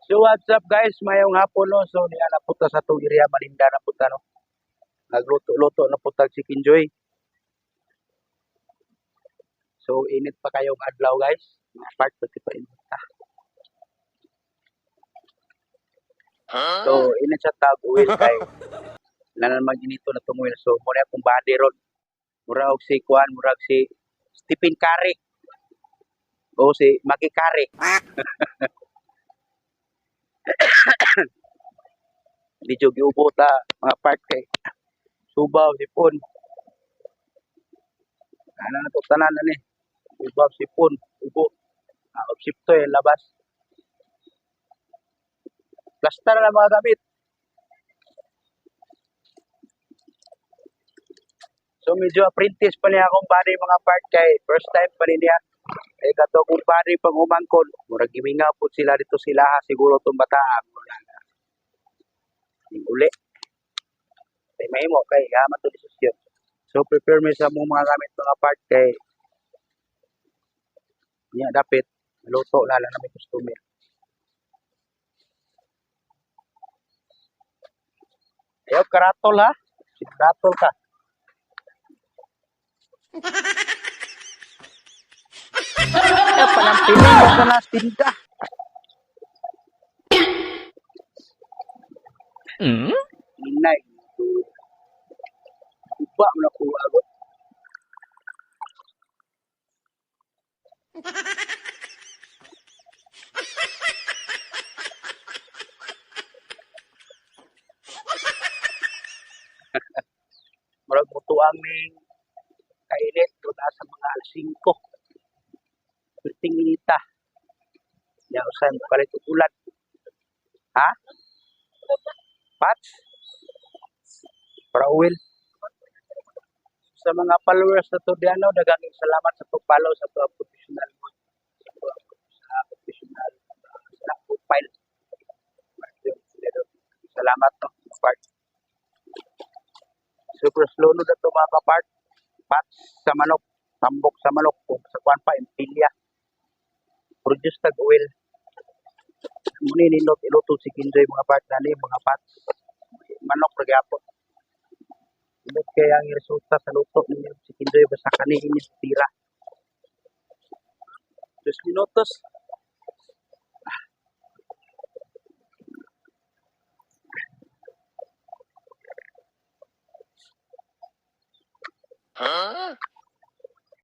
So what's up, guys, mayong hapon, no. So niya na punta sa atong area, malinda na punta, no. Nagluto-luto na punta si Kinjoy. So init pa kayong adlaw, guys. Mga part pati pa init ta. So init sa tag oil kay na naman ginito na tong oil. So muna akong body ron. Mura og si kuan, murag si Stephen Curry. O si Maki Curry. Medyo giubo ta, mga part, kay subaw, sipon. Ana na to tanan ani. Subaw, sipon, ubo. Ah, sipto eh, labas. Plaster na mga gamit. So medyo apprentice pa niya akong body, mga part, kay first time pa niya. Eh kato akong body pang umangkon. Murag gimingaw po sila dito sila siguro tong bataan. Wala na. Ning uli. Kay mahimo kay gaman to desisyon. So prepare mi sa mong mga gamit, mga part, kay niya dapit luto na lang namin customer. Ayaw karatol ha. Karatol ka. Ayaw panampiling mo sa nas tinda. Mm? Inay. Uba mo na ko agot. Murag mutuang ning kainit doon sa mga alas 5. Perting inita. Ya usan palit og ulan. Ha? Pats? Para oil. Sa mga followers na to diano, daghang salamat sa pag-follow sa ato professional mo. Sa professional sa profile. Salamat no, part. Super slow no to, mga kapart. Pats sa manok, tambok sa manok, kung sa kuan pa impilya. Produce tag oil. Muni nindot iluto si Kinjoy, mga part, nani mga pats. Manok ra gyapon. Indot kay ang resulta sa luto ninyo si Kinjoy basta kani inyo tira. 2 minutos. Huh?